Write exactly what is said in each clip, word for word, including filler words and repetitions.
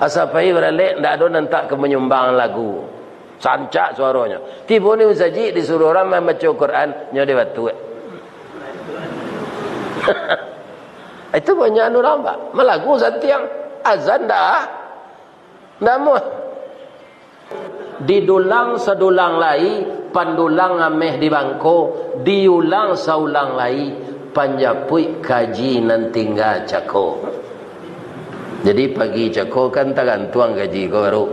Asa pai baralek, ndak ado nan tak ka manyumbang lagu. Sancak suaronyo. Tibo ni musajik disuruah urang mambaco Quran, nyo dibatuak. Itu banyak urang, Pak. Malagu santiang. Azan ndak, ndak amuah. Didulang sadulang lai, pandulang ameh di bangko, diulang saulang lai, panjapuik kaji nan tingga cako. Jadi pagi cako kan tagantuang kaji ko baru.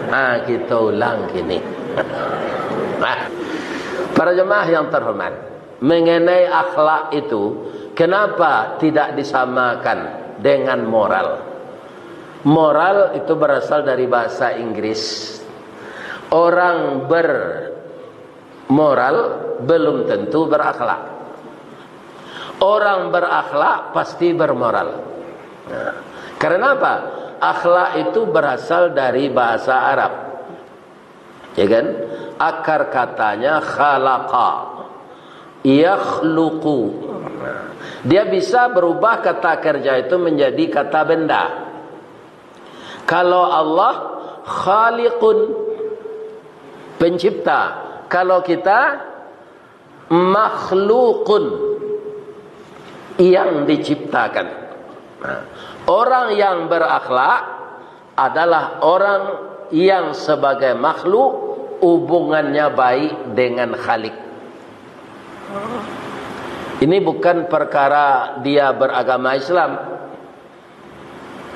Ha, kita ulang kini. Nah, para jemaah yang terhormat, mengenai akhlak itu, kenapa tidak disamakan dengan moral? Moral itu berasal dari bahasa Inggris. Orang bermoral belum tentu berakhlak. Orang berakhlak pasti bermoral. Nah, karena apa? Akhlak itu berasal dari bahasa Arab. Ya kan? Akar katanya khalaqa, yakhluqu. Dia bisa berubah kata kerja itu menjadi kata benda. Kalau Allah khaliqun, pencipta. Kalau kita makhlukun, yang diciptakan. Nah, orang yang berakhlak adalah orang yang sebagai makhluk hubungannya baik dengan Khalik. Ini bukan perkara dia beragama Islam.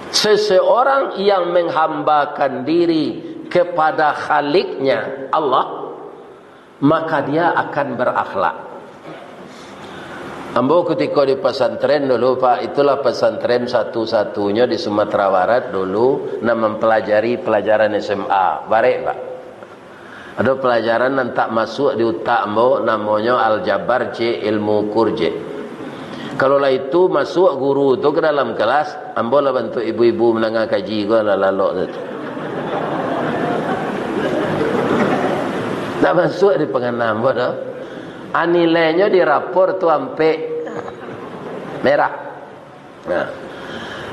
Seseorang yang menghambakan diri kepada Khaliknya, Allah, maka dia akan berakhlak. Ambo kutiko di pasantren dulu, Pak, itulah pasantren satu-satunyo di Sumatera Barat dulu, nan mampalajari palajaran S M A. Barek, Pak. Ado palajaran nan tak masuak di utak ambo, namonyo aljabar, cek, ilmu ukur, cek. Kalau lah itu masuak guru tu ka dalam kelas, ambo lah bantuak ibu-ibu mandanga kaji ko lah lalok tu. Tak masuak di pangana ambo tu. A, nilainyo di rapor tu ampek, merah. Nah.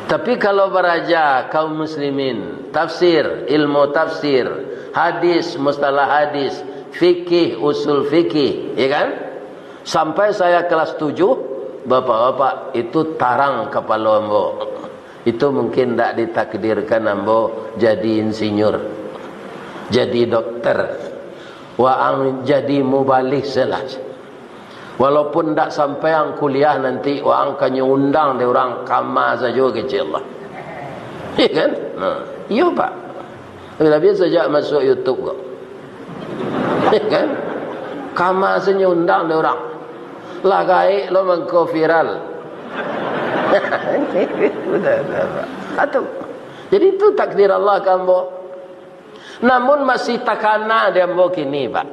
Tapi kalau baraja kaum muslimin, tafsir, ilmu tafsir, hadis, mustalah hadis, fikih, usul fikih, ya kan? Sampai saya kelas tujuh, bapak-bapak, itu tarang kapalo ambo. Itu mungkin ndak ditakdirkan ambo jadi insinyur, jadi dokter. Waang jadi mubalig salah. Walaupun ndak sampai ang kuliah nanti, waang ka nyo undang dek urang kama sajo kecek Allah. Iya kan? Nah, iyo, Pak. Tapi sajak masuak YouTube ko. Iya kan? Kama sajo nyo undang dek urang. Lah gaek lo mangko viral. Udah, udah, udah. Atu. Jadi itu takdir Allah ka ambo. Namun masih takana di ambo kini, Pak.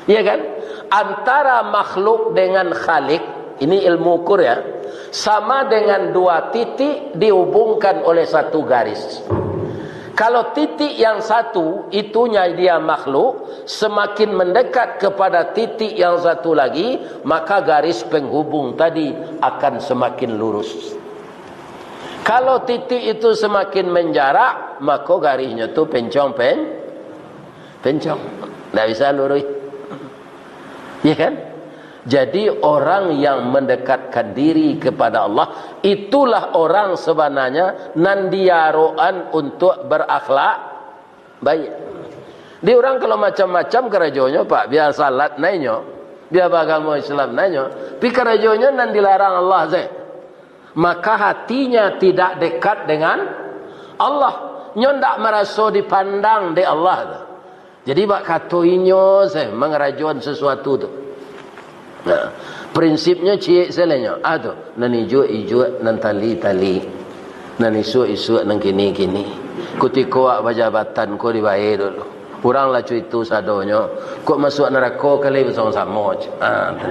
Iya kan? Antara makhluk dengan Khalik, ini ilmu ukur ya, sama dengan dua titik dihubungkan oleh satu garis. Kalau titik yang satu, itunya dia makhluk, semakin mendekat kepada titik yang satu lagi, maka garis penghubung tadi akan semakin lurus. Kalau titik itu semakin menjarak, mako garisnyo tu pencong pen-, pencong. Ndak bisa luruih. Ya kan? Jadi orang yang mendekatkan diri kepada Allah, itulah orang sebenarnya nan diarokan untuk berakhlak baik. Di urang kalau macam-macam karajonyo, Pak, bia salat nainyo, bia bagamo Islam nainyo, tapi karajonyo nan dilarang Allah se. Maka hatinya tidak dekat dengan Allah. Nyo ndak maraso dipandang dek Allah tu. Jadi bak kato inyo se mangarajoan sasuatu tu. Nah, prinsipnyo ciek salanyo. Ah tu, nan ijuak-ijuak, nan tali-tali, nan isuak-isuak, nan kini-kini. Kutiko awak bajabatan ko dibayar dulu. Urang lah cuitu sadonyo, kok masuak narako kali basamo-samo. Ah, tu.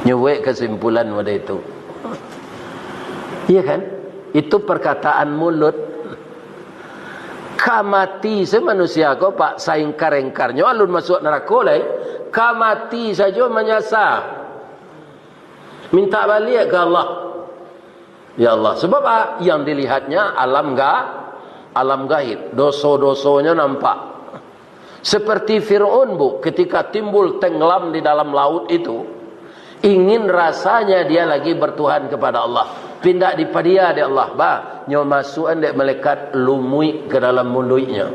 Nyo buek kasimpulan model itu. Iya kan? Itu perkataan mulut. Ka mati se manusia ko, Pak, saingkar-ingkarnyo alun masuak narako lai. Ka mati sajo manyasa. Minta baliak ka Allah. Ya Allah, sebab, ah, yang dilihatnya alam ga-, alam gaib, doso-dosonyo nampak. Seperti Fir'aun, Bu, ketika timbul tenggelam di dalam laut itu, ingin rasanya dia lagi bertuhan kepada Allah. Pindah dipadia dek Allah, bah, nyo masuakan dek malaikat lumuik ke dalam muluiknyo.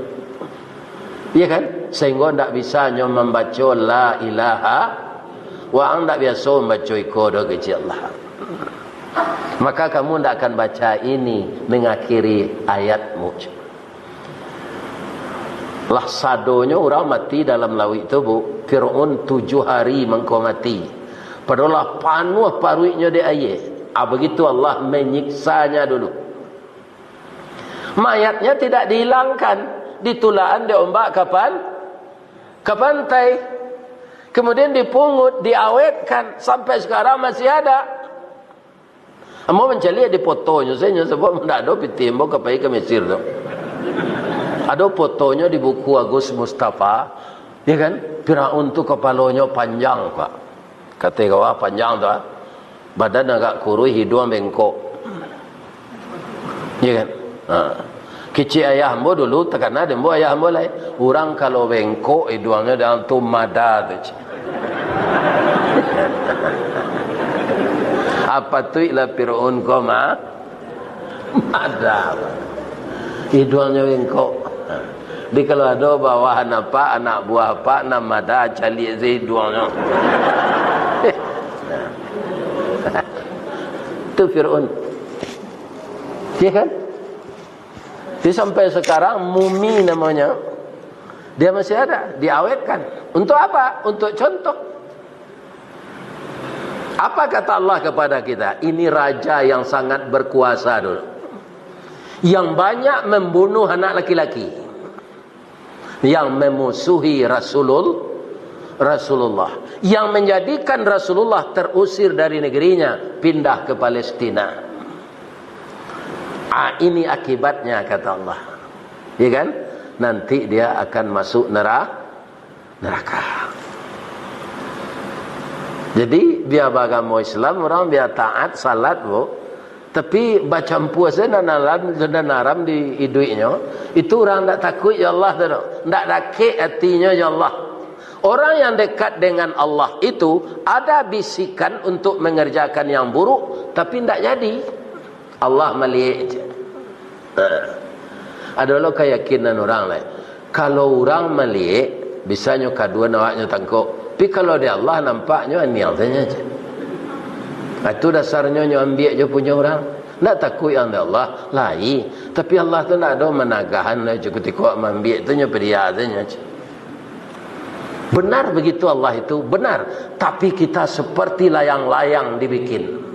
Iya kan? Sehingga ndak bisa nyo mambaco la ilaha, waang ndak biaso mambaco iko doh, kecek Allah. Maka kamu ndak akan baca ini mengakhiri ayatmu. Lah sadonyo urang mati dalam lauik tu, Bu. Fir'aun tujuh hari mangko mati. Padahal lah panuah paruiknyo dek aia. Ah, begitu Allah menyiksanya dulu. Mayatnya tidak dihilangkan, ditulakan dek ombak ka pan-, ka pantai. Kemudian dipungut, diawetkan, sampai sekarang masih ada. Ambo mancaliak di fotonyo sajo, sabab ndak ado pitih ambo ka pai ka Mesir tu. Ado fotonyo di buku Agus Mustafa, ya kan? Firaun tu kapalonyo panjang, Pak. Kato kawah panjang tu, ah. Badan agak kuruih, hiduang bengkok. Ya kan? Ha. Kecek ayah ambo dulu, takana dek ambo ayah ambo lai. Urang kalau bengkok hiduangnyo, dalam tu mada tu, cek. Apa tu ilah Firaun ko ma-, mada. Hiduangnyo bengkok. Ha. Jadi kalau ado bawahan apak, anak buah apak, nan mada, caliak se hiduangnyo. Tu Firaun. Ya kan? Jadi sampai sekarang mumi namanya, dia masih ada, diawetkan. Untuk apa? Untuk contoh. Apa kata Allah kepada kita? Ini raja yang sangat berkuasa dulu. Yang banyak membunuh anak laki-laki. Yang memusuhi Rasulul-, Rasulullah. Yang menjadikan Rasulullah terusir dari negerinya, pindah ke Palestina. Ah, ini akibatnya, kata Allah. Ya kan? Nanti dia akan masuk nera-, neraka. Jadi, bia baagamo Islam, urang bia taat, salat, Bu. Tapi, bacampua se nan haram, nan haram di iduiknyo, itu urang ndak takuik jo Allah tu, ndak dakek atinyo jo Allah. Orang yang dekat dengan Allah itu, ada bisikan untuk mengerjakan yang buruk, tapi ndak jadi. Allah maliek je. Ha. Ado lo kayakinan urang lai. Kalau urang maliek, bisanyo kaduan awaknyo tangkok. Tapi kalau di Allah nampaknyo aniang sajo je. Ha, itu dasarnyo nyo ambiak jo punyo urang. Ndak takuik ang di Allah, lai. Tapi Allah tu ndak ado managahan lai je, kutiko maambiak tu nyo padia sajo je. Benar begitu Allah itu, benar. Tapi kita seperti layang-layang dibikin.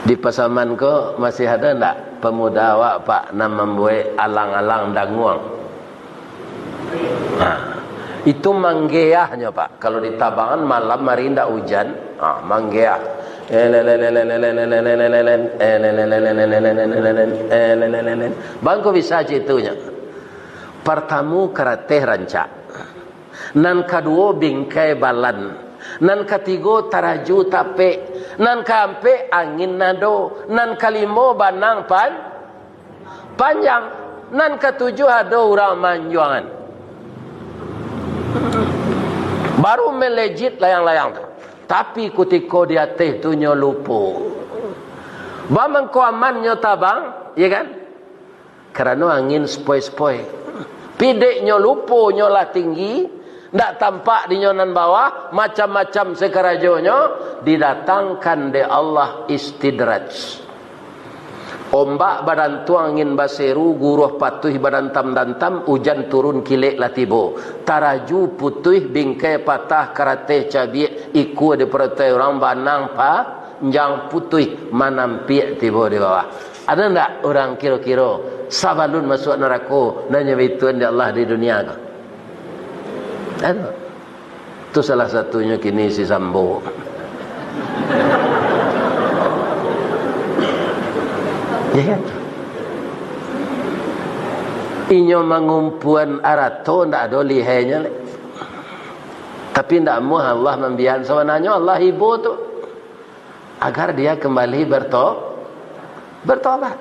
Di Pasaman ko masih ado ndak pemuda awak, Pak, nan mambuek alang-alang danguang? Ha. Itu manggeahnyo, Pak. Kalau di tabangan malam hari ndak ujan, ha, manggeah. Bangko bisa citunyo. Partamo karateh rancak. Nan kaduo bingkai balan. Nan katigo taraju tapek. Nan kaampek angin nado. Nan kalimo banang pan-, panjang. Nan katujuah ado urang manjuangan. Baru melejit layang-layang tu. Tapi kutiko di ateh tu nyo lupo. Bamangko aman nyo tabang, ya kan? Karano angin sepoi-sepoi. Pideknyo lupo nyo lah tinggi, ndak tampak dinyo nan bawah, macam-macam sakarajonyo, didatangkan dek Allah istidraj. Ombak badantuang, angin baseru, guruah patuih badantam-dantam, ujan turun kilek lah tibo. Taraju putuih, bingkai patah, karateh cabiak, ikua diparatai urang, banang panjang putuih, manampiak tibo di bawah. Ado ndak urang kiro-kiro sabalun masuak narako nan nyo baituan dek Allah di dunia ko? Ado. Tu salah satunyo kini si Sambo. Ya kan? Inyo mangumpuan arato ndak ado lihainyo, leh. Tapi ndak amuah Allah mambian. Sabananyo Allah ibo tu. Agar dia kembali berto-, bertobat.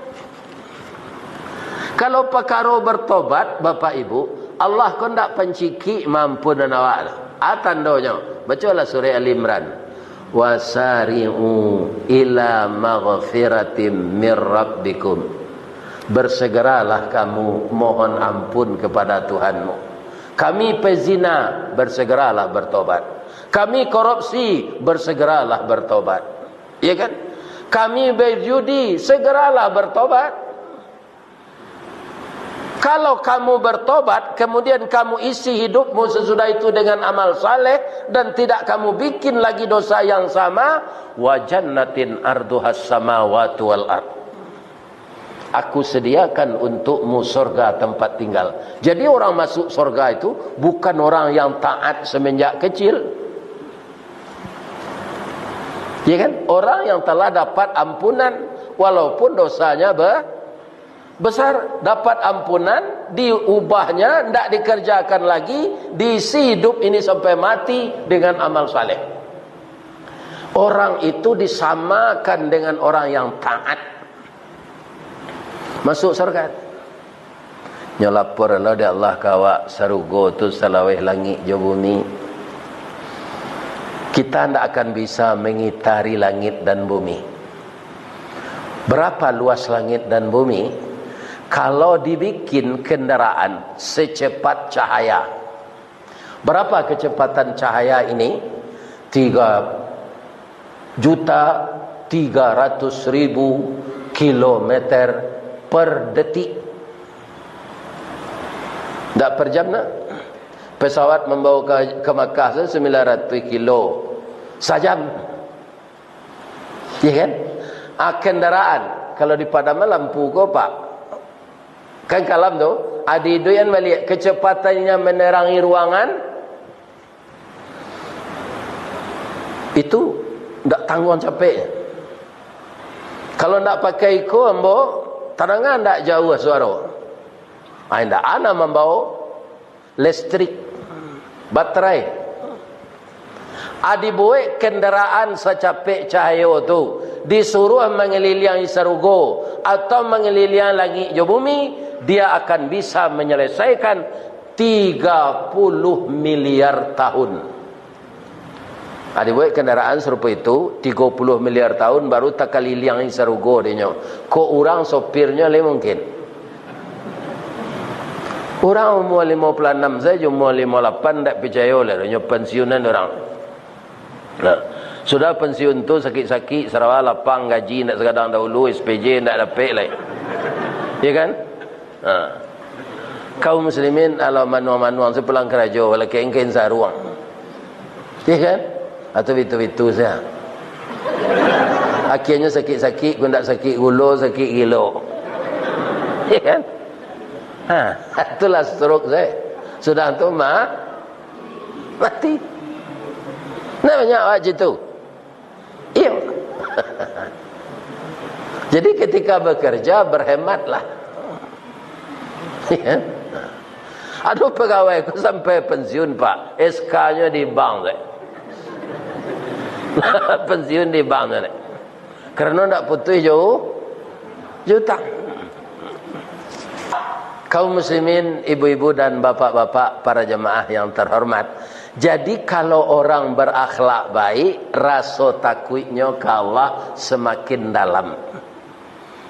Kalau pakaro bertobat, Bapak Ibu, Allah ko ndak pancikik maampunan awak tu. A tandonyo, bacolah surah Ali Imran. "Wasari'u ila maghfiratim mir rabbikum." Bersegeralah kamu mohon ampun kepada Tuhanmu. Kami pezina, bersegeralah bertobat. Kami korupsi, bersegeralah bertobat. Ya kan? Kami berjudi, segeralah bertobat. Kalau kamu bertobat, kemudian kamu isi hidupmu sesudah itu dengan amal saleh dan tidak kamu bikin lagi dosa yang sama, wa jannatin arduhas samawati wal ard. Aku sediakan untukmu sorga tempat tinggal. Jadi orang masuk sorga itu bukan orang yang taat semenjak kecil. Ya kan? Orang yang telah dapat ampunan, walaupun dosanya be-, besar, dapat ampunan, diubahnya, ndak dikerjakan lagi, diisi hidup ini sampai mati dengan amal saleh. Orang itu disamakan dengan orang yang taat. Masuk sorga. Nyo lapor lo dek Allah ka awak, sarugo tu salaweh langik jo bumi. Kita ndak akan bisa mengitari langit dan bumi. Berapa luas langit dan bumi? Kalau dibikin kendaraan secepat cahaya, berapa kecepatan cahaya ini? Tiga juta tiga ratus ribu kilometer per detik. Ndak per jam, nak? Pesawat mambawa ka, ka Makkah tu sembilan ratus kilo sajam. Ya kan? Ah, kendaraan, kalau dipadaman lampu ko, Pak. Kan kalam tu, adi duian baliak, kecepatannya menerangi ruangan, itu ndak tangguang capeknya. Kalau ndak pakai iko, ambo, tadanga ndak jauah suaro. Ai, ndak ana mambawa listrik, baterai. A, dibuek kendaraan sacapek cahayo tu, disuruah mangaliliangi sarugo atau mangaliliangi langik jo bumi, dia akan bisa menyelesaikan tiga puluh miliar tahun. A, dibuek kendaraan sarupo itu, tigo puluah miliar tahun baru takaliliangi sarugo dinyo. Kok urang sopirnyo lai mungkin. Urang umua limo puluah anam sajo, umua limo lapan ndak picayo lai, nyo pensiunan urang. Nah, sudah pensiun tu sakik-sakik, sarawa lapang, gaji ndak sagadang dahulu, S P J ndak dapek lai. Ya kan? Ha. Kaum muslimin, alah manuang-manuang, sapulang karajo, balakek-lakek saruang. Ya kan? Atau bitu-bitu saja. Akhirnyo sakik-sakik, kok ndak sakik gulo, sakik gilo. Ya kan? Ha, itulah stroke saya. Sudah tu ma-, mati. Nah, banyak awak jitu. Iyo. Jadi ketika bekerja, berhematlah. Ya. Aduh, pegawai ko sampai pensiun, Pak. S K-nyo di bank, dek. Pensiun di bank, dek. Karena ndak putus jo, jo utang. Kaum muslimin, ibu-ibu dan bapak-bapak, para jemaah yang terhormat. Jadi, kalau orang berakhlak baik, raso takuiknyo ka Allah semakin dalam.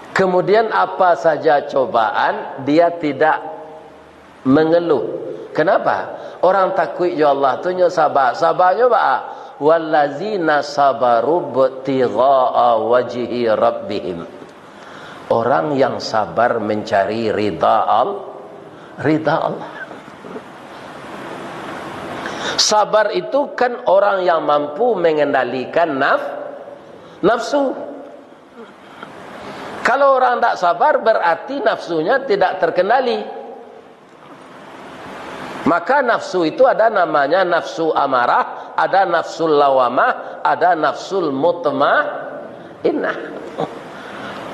Kemudian, apa saja cobaan, dia tidak mengeluh. Kenapa? Orang takuik jo Allah tu nyo saba. Sabanyo baa? "Wallazina sabaru ibtigha'a wajhi rabbihim." Orang yang sabar mencari ridha Al-, ridha Allah. Sabar itu kan orang yang mampu mengendalikan naf-, nafsu. Kalau orang ndak sabar, berarti nafsunya tidak terkendali. Maka nafsu itu ada namanya nafsu amarah, ada nafsul lawamah, ada nafsul mutmainnah.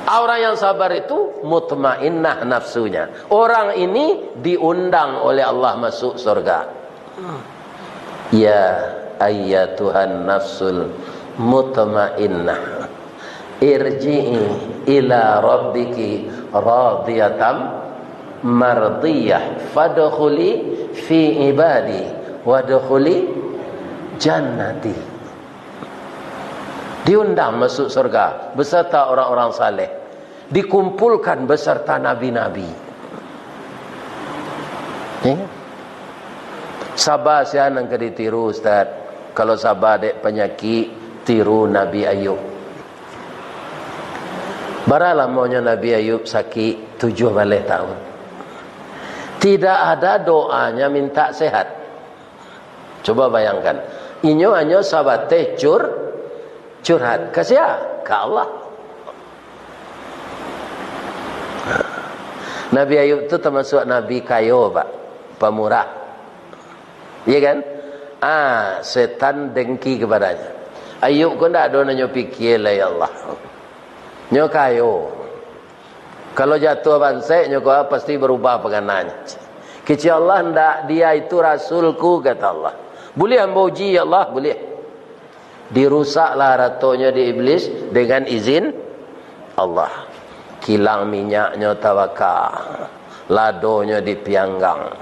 Orang yang sabar itu mutmainnah nafsunya. Orang ini diundang oleh Allah masuk surga. Ya ayyatuhan nafsul mutmainnah. "Irji'i ila rabbiki radiyatan mardiyah, fadkhuli fi ibadi, wadkhuli jannati." Diundang masuk surga beserta orang-orang saleh, dikumpulkan beserta nabi-nabi. Ya. Saba sia nan ka ditiru, Ustaz? Kalau saba dek panyakik, tiru Nabi Ayub. Bara lamonyo Nabi Ayub sakik? Tujuah baleh tahun. Tidak ada doanya minta sehat. Coba bayangkan, inyo hanyo sabateh cur-, curhat. Ka sia? Ka Allah. Nabi Ayub tu tamasuak nabi kayo, Pak. Pamurah. Iya kan? Ah, setan dengki kepadanya. Ayub ko ndak ado nan nyo pikia lai, ya Allah. Nyo kayo. Kalau jatuah bansaik, nyo ko pasti berubah pangananyo. Kecek Allah, "Ndak, dia itu rasulku," kata Allah. "Buliah ambo uji, ya Allah?" "Buliah." Dirusaklah aratonyo di Iblis dengan izin Allah. Kilang minyaknyo tabaka, ladonyo dipianggang.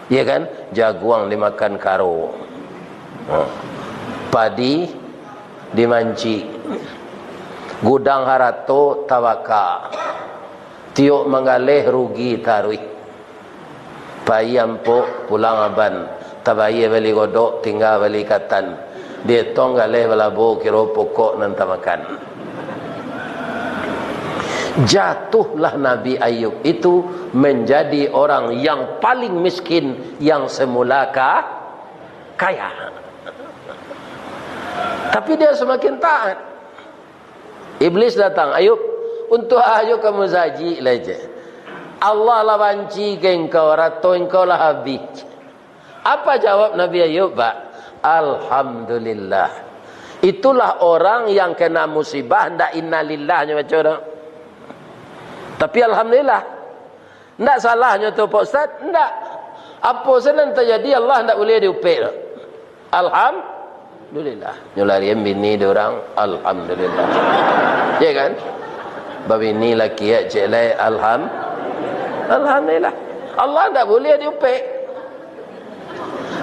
Iya kan? Jaguang dimakan karo. Ha. Padi dimancik. Gudang harato tabaka. Tiok manggaleh rugi taruih. Pai ampok, pulang aban. Tabayia bali godok, tingga bali katan. Dietong galeh balabo, kiro pokok nan tamakan. Jatuhlah Nabi Ayub itu menjadi orang yang paling miskin yang semula ka-, kaya. Tapi dia semakin taat. Iblis datang, "Ayub, untuak ajo ka musajik lai?" cek. "Allah lah banci ka engkau, arato engkau lah habih." Apa jawab Nabi Ayub, Pak? "Alhamdulillah." Itulah orang yang kena musibah, ndak innalillah nyo baco doh. Tapi alhamdulillah. Ndak salahnyo tu, Pak Ustaz? Ndak. Apo se nan tajadi, Allah ndak buliah diupek doh. Alhamdulillah. Nyo larian bini dek urang, alhamdulillah. Ya kan? Babini laki, cek lai, alham-, alhamdulillah. Allah ndak buliah diupek.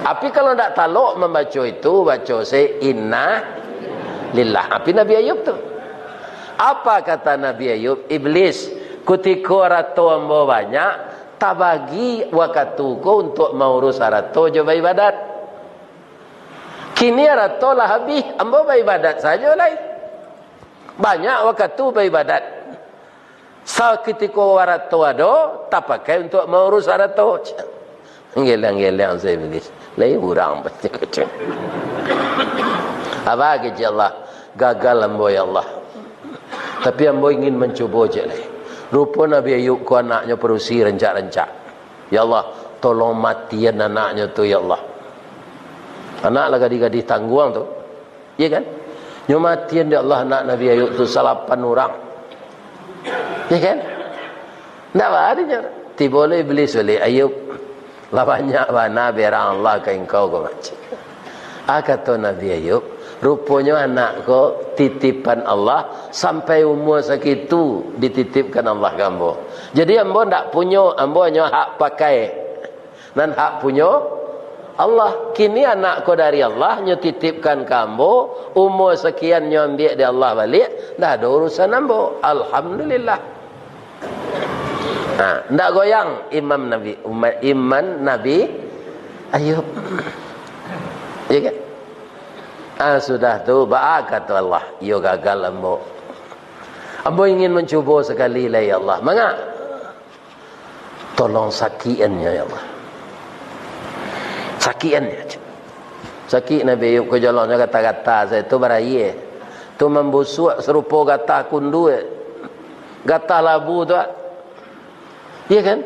Tapi kalau ndak talok mambaco itu, baco se inna lillah. Tapi Nabi Ayub tu. Apa kata Nabi Ayub? "Iblis, kutiko arato ambo banyak, tabagi wakatu ko untuak maurus arato jo baibadat. Kini arato lah habih, ambo baibadat sajo lai. Banyak wakatu baibadat. Sakutiko arato ado, tapakai untuak maurus arato." Geleng-geleng se Iblis. Lai urang pasti kacau. Apa kecek Allah? "Gagal ambo, ya Allah. Tapi ambo ingin mancubo cek lai. Rupo Nabi Ayub ko anaknyo padusi rancak-rancak. Ya Allah, tolong matian anaknyo tu, ya Allah." Anak lah gadih-gadih tangguang tu. Iya kan? Nyo matian dek Allah anak Nabi Ayub tu salapan urang. Iya kan? Ndak baa dinyo. Tibo lo Iblis baliak, "Ayub, lah banyak bana berang Allah ka engkau ko," cek. Ah, kato Nabi Ayub, "Ruponyo anak ko titipan Allah, sampai umua sakitu dititipkan Allah ka ambo. Jadi ambo ndak punyo, ambo hanyo hak pakai." Nan hak punyo Allah. Kini anak ko dari Allah, nyo titipkan ka ambo, umua sakian nyo ambiak dek Allah baliak, ndak ado urusan ambo. Alhamdulillah. Ha, ndak goyang imam Nabi, umat, iman Nabi Ayub. Ya kan? Ah, sudah tu, baa kato Allah, "Iyo gagal ambo. Ambo ingin mancubo sakali lai, ya Allah." "Manga?" "Tolong sakian nyo, ya Allah. Sakian nyo." Sakik Nabi Ayub ko, jalannyo gata-gata sajo tu baraia. Tu mambusuak sarupo gatah kundua. Gatah labu tu, ah. Iya kan?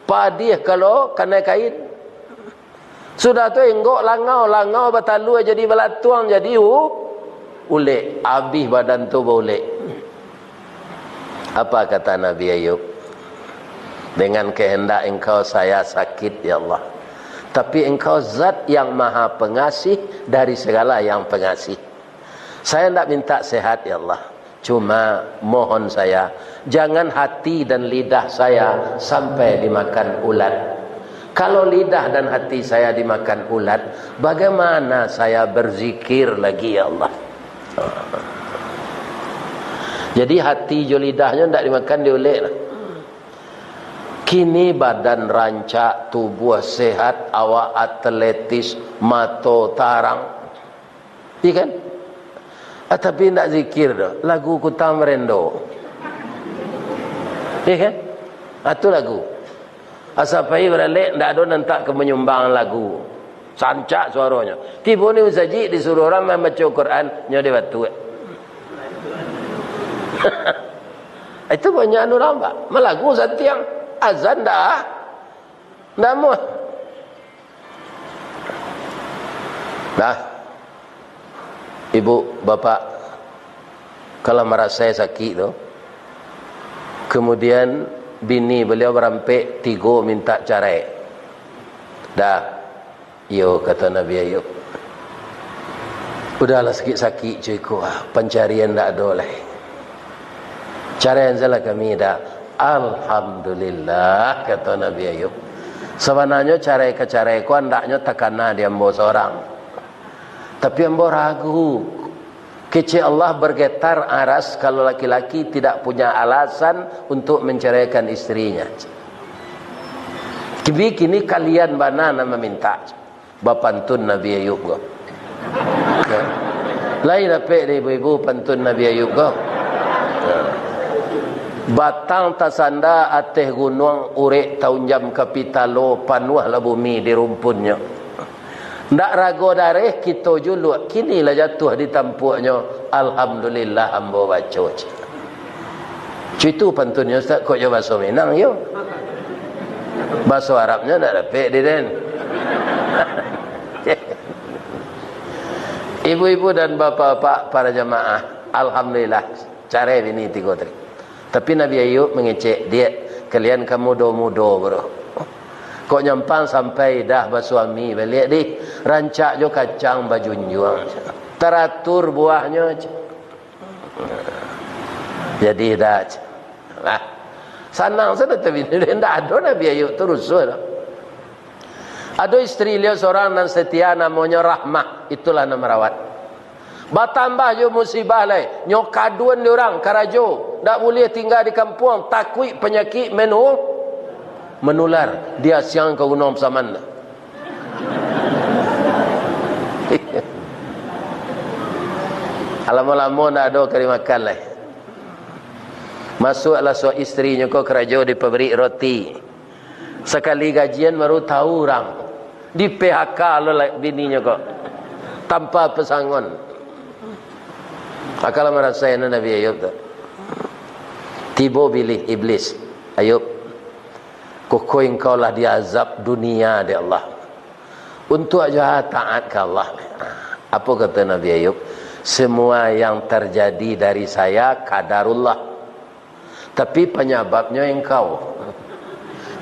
Padih kalau kanai kain. Sudah tu enggok langau, langau batalua jadi balatuang, jadi u-, ulek. Abih badan tu baulek. Apa kata Nabi Ayub? "Dengan kehendak Engkau saya sakit, ya Allah. Tapi Engkau Zat yang Maha Pengasih dari segala yang pengasih. Saya ndak minta sehat, ya Allah. Cuma mohon saya, jangan hati dan lidah saya sampai dimakan ulat. Kalau lidah dan hati saya dimakan ulat, bagaimana saya berzikir lagi, ya Allah? Jadi hati jo lidahnyo ndak dimakan dek ulek lah. Kini badan rancak, tubuah sehat, awak atletis, mato tarang. Iya kan? Ah, tapi ndak zikir doh. Lagu Kutang Barendo. Iya kan? Ah, tu lagu. Asa pai baralek, ndak ado nan tak ka manyumbang lagu. Sancak suaronyo. Tibo ni musajik disuruah urang mambaco Quran, nyo dibatuak. Itu banyak anu urang, Pak. Malagu santiang. Azan ndak, ndak amuah. Nah, ibu, bapak, kalau marasai sakik tu, kemudian bini baliau barampek tigo mintak carai. Dah, iyo, kato Nabi Ayub. Udahlah sakik-sakik cuy ko, ah, pancarian ndak ado lai. Carai sajolah kami dah. Alhamdulillah, kato Nabi Ayub. Sabananyo carai ka carai ko andaknyo takana di ambo sorang. Tapi ambo ragu. Kecek Allah bergetar aras kalau laki-laki tidak punya alasan untuk menceraikan istrinya. Kini, kini kalian bana nan maminta. Bapantun Nabi Ayub ko. Lai dapek dek ibu-ibu pantun Nabi Ayub ko. Batang tasanda ateh gunuang, urek taunjam ka pitalo, panuahlah bumi di rumpunnyo. Ndak rago dareh kito juluak, kini lah jatuah di tampuaknyo. Alhamdulillah ambo baco. Cuitu pantunnyo, Ustaz, kok jo baso Minang, yo? Baso Arabnyo ndak dapek di den. Ibu-ibu dan bapak-bapak, para jamaah, alhamdulillah, carai bini tigo tadi. Tapi Nabi Ayub mangecek, "Diak, kalian ka mudo-mudo, bro. Kok nyampang sampai dah basuami baliak, dih? Rancak jo kacang bajunjuang. Taratur buahnyo." Jadi dah, nah, sanang sajo tu bini. Ndak ado Nabi Ayub tu rusuah tu. Ado istri liau sorang nan setia, namonyo Rahmah, itulah nan marawat. Batambah jo musibah lai, nyo kaduan di urang karajo, ndak buliah tingga di kampuang, takuik panyakik menu-, manular, diasiang ka Gunuang Pasaman tu. Lamo-lamo ndak ado kari makan lai. Masuaklah suak istrinyo ko karajo di pabrik roti. Sakali gajian baru tahu urang. Di-P H K lo lai bininyo ko. Tanpa pesangon. Akal marasai Nabi Ayub tu. Tibo bilih iblis, "Ayub, kokoh engkau lah diazab dunia dek Allah. Untuak jo ha taat ka Allah." Apo kato Nabi Ayub? "Semua yang terjadi dari saya kadarullah. Tapi panyababnyo engkau.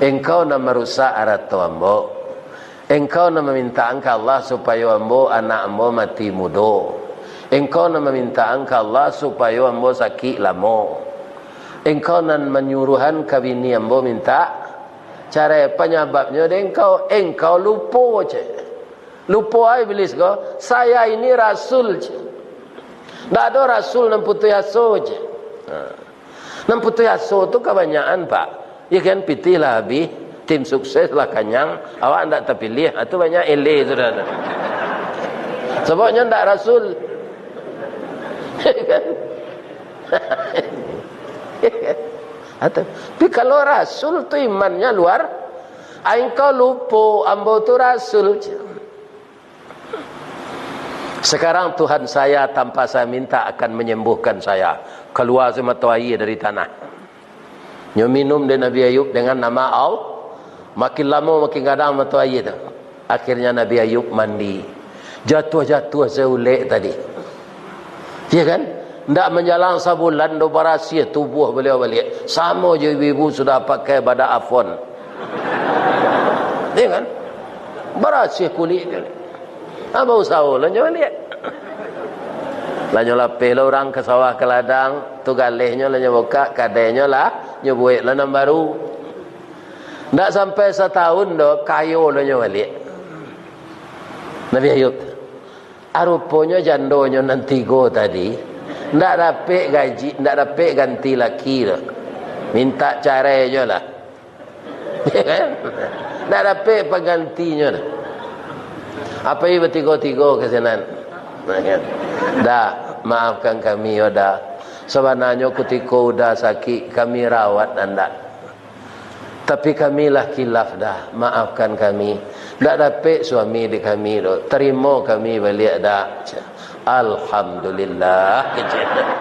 Engkau nan marusak arato ambo. Engkau nan mamintaan ka Allah supayo ambo, anak ambo mati mudo. Engkau nan mamintaan ka Allah supayo ambo sakik lamo. Engkau nan manyuruahan ka bini ambo mintak carai. Panyababnyo dek engkau, engkau lupo," cek. Lupo ai iblis ko, "Saya ini rasul," cek. "Ndak ado rasul nan putuih aso," cek. Ha. Nan putuih aso tu kabanyakan, Pak. Ya kan, pitih lah habih, tim sukses lah kanyang, awak ndak tapiliah. Ha, tu banyak ele sudah tu. Sababnyo ndak rasul. Ya kan? Ha, tu. Tapi kalau rasul tu imannya luar, "Ai, engkau lupo, ambo tu rasul." Sekarang Tuhan saya tanpa saya minta akan menyembuhkan saya. Kalua se mato aia dari tanah. Nyo minum dek Nabi Ayub dengan nama Allah. Makin lamo makin gadang mato aia tu. Akhirnya Nabi Ayub mandi. Jatuah-jatuah se ulek tadi. Ya kan? Ndak manjalang sabulan doh barasiah tubuah baliau baliak. Samo jo ibu-ibu sudah pakai badak Avon. Ya kan? Barasiah kulik tu. Abah usaho lah nyo baliak. Lah nyo lapeh lah urang ka sawah ka ladang, tu galehnyo lah nyo bukak, kadainyo lah nyo buek lah nan baru. Ndak sampai satahun doh, kayo lah nyo baliak. Nabi Ayub tu. Ah, ruponyo jandonyo nan tigo tadi, ndak dapek gaji, ndak dapek ganti laki tu. Mintak carai jo lah. Ya kan? Ndak dapek panggantinyo tu. Apai batigo-tigo ka sinan. Nah, kan? Da, maafkan kami, yo Da. Sabananyo kutiko Uda sakik, kami rawat andak. Tapi kami lah kilaf, Da. Maafkan kami. Ndak dapek suami di kami tu. Tarimo kami baliak, Da. Alhamdulillah.